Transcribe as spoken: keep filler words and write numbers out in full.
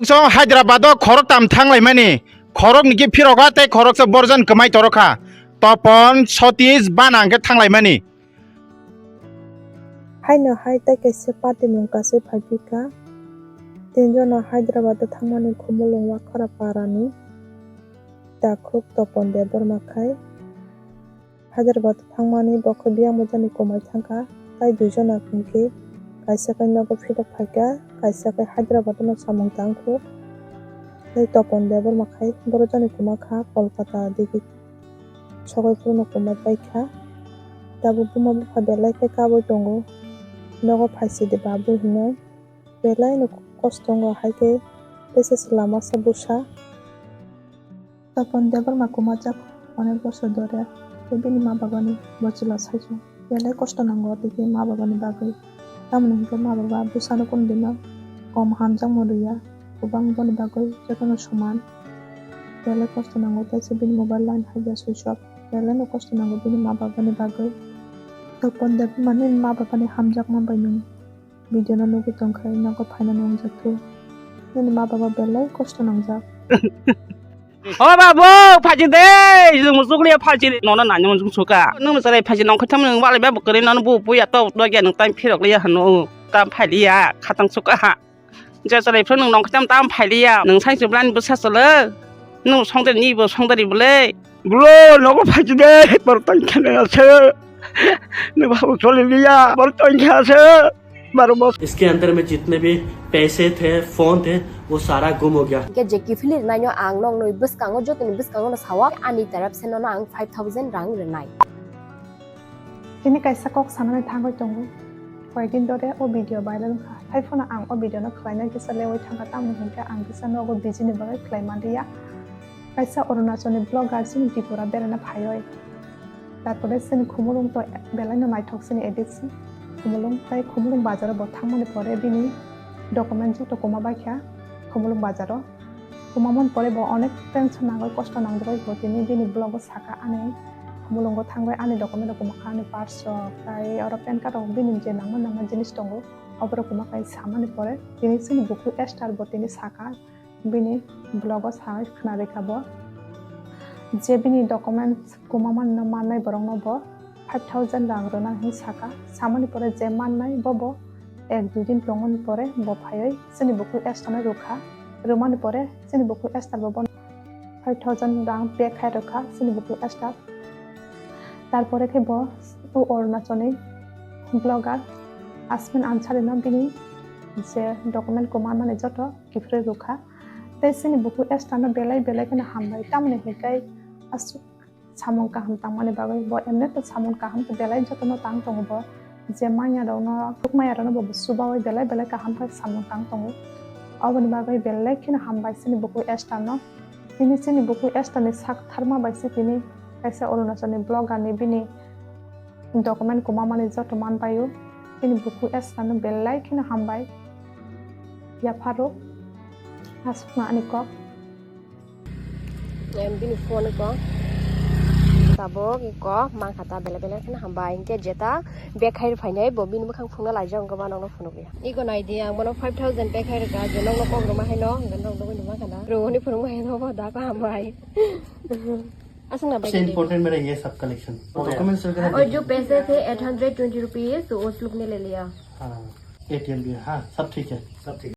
Chong Hyderabad o khorok tam thanglaimani, khorok ni khe phirok kha tei khorok sa borjan kwmai torok kha. Topon, Sotish, bana hwnkhe thanglaimani. Haino hai tei kaisa party mung kasui phai phi kha. Tinjono Hyderabad o thangmani Khumulwng Wakhora parani takhuk Topon Debbarma khai. Hyderabad thangmani bo khe biyang bojani kwmai thangkha, tai duijona hwnkhe kaisa khe nogo philok phaikha, kaisa khe Hyderabad no samung tangkhu. Tai Topon Debbarma khai borok jani kwma kha Kolkata digi sogwi phuru no kwma paikha. Tabuk buma bupha belai khe kabui tongo, nogo phaisidi babu hinwi belai no kosto wngo, hai khe teisa se lama sa bwsa. Topon Debbarma kwmajak onek bosor dore, tei bini ma babani bo chwla saichung belai kosto nango, tei khe ma babani bagwi. Tamoni hwnkhe ma baba bwsano kunu dino kom hamjakma rwya, kwbang boni bagwi jotono soman. Belai kosto nango, tei se bini mobile line hai ya switch off, belai no kosto nango bini ma babani bagwi. Topon Debbarmani ma babani hamjakma bai nwng video no nugwi tongkha, nogo phaina nangjaktwi. Nini ma baba belai kosto nangjak. O babu, phaising de, chwng muchuk liya phaising de, nono nani muchuk suka. Nwng mwchwlwi phaising nongkhortam nwng walai ba bwkani nono bu puya to to ya nwng time phirok liya hano, tam phai liya, khatang suka ha. Je chwlwi phirok nwng nongkhortam tam phai liya, nwng sai chwblani bwsa chwlwi. Nwng songdari ni bo songdari bwlwi. Bro, nogo phaising de, bor tong khe nang ase. Nwng babu choli liya, bor tong khe ase. Baro bos. इसके अंदर में जितने भी पैसे थे, फोन थे, वो सारा गुम हो गया। Hingke je kiphilwi rwnaino ang nokni bwskango, jotoni bwskango no sao, ani taraf se nono ang five thousand rang rwnai. Tini kaisa kok sanani thangwi tongo. Koyekdin dore o video viral wngkha. Hai phano ang o video no khlaina kisa lewi thangkha, tamoni hinkhe ang kisa nogo busy ni bagwi khlai manliya. Kaisa Arunachalni vlogger chini Tripura berana phaiwi. Tarpore chini Khumulwng to belai no naithok chini edit se. Khumulwng tai Khumulwng bazar o bo thangmani pore bini document joto kwma baikha Khumulwng bazar o. Kwmamani pore bo onek tension nangwi kosto nangjagwi bo tini bini vlog o saka ani Khumulwng o thangwi ani document rok kwma kha ani purse rok tai oro pan card rok bini je nangma nangma jinis tongo oborok kwma kha samani pore tini chini bukhuk Esther bo tini saka. Bini vlog o sa khna rikha bo je bini documents kwma manno mannai borokno bo five thousand rang rwna hinwi saka. Samani pore je mannai bo bo ek dui din tongmani pore bo phaiwi chini bukhuk Esther no rwkha. Rwmani pore chini bukhuk Esther bo bono five thousand rang pay khai rwkha chini bukhuk Esther. Tarpore khe bo o Arunachalni vlogger Asmin Ansari no bini je document kwma mani joto kiphilwi rwkha. Tei chini bukhuk Esther no belai belai kheno hambai, tamoni hinkhe aswk samung kaham tangmani bagwi bo emne to samung kaham to belai jotono tang tongo bo, je manya rokno, bukhuk manya rokno bo chubawi belai belai kaham khe samung tang tongo. Oboni bagwi belai kheno hambai chini bukhuk Esther no. Tini chini bukhuk Esther ni sak tharma bai se tini kaisa Arunachalni vlogger ni bini document kwma mani joto man bai o. Tini bukhuk Esther no belai kheno hambai. Yapharo aswkno ani kok. Em, bini phone ko. Tabuk ko mangkha ta bele bele kheno hambai. Hinkhe jeta bag khai phainai bo bini bwkhang phunukna laijak wngkha ba nokno phunukya. Iko naidi ang bono five thousand pay khai rwkha je nokno kok rwma haino hwnkhe nok nugwi numa khana. Rwhoni phunukma haino bo da ko hambai. Aswk na सबसे bai. Important मेरा ये सब कलेक्शन। और डॉक्यूमेंट्स वगैरह और जो देखिए। पैसे थे एट हंड्रेड ट्वेंटी रुपीज तो उस लोग ने ले लिया। हाँ, एटीएम भी है। हाँ, सब ठीक है। सब ठीक है।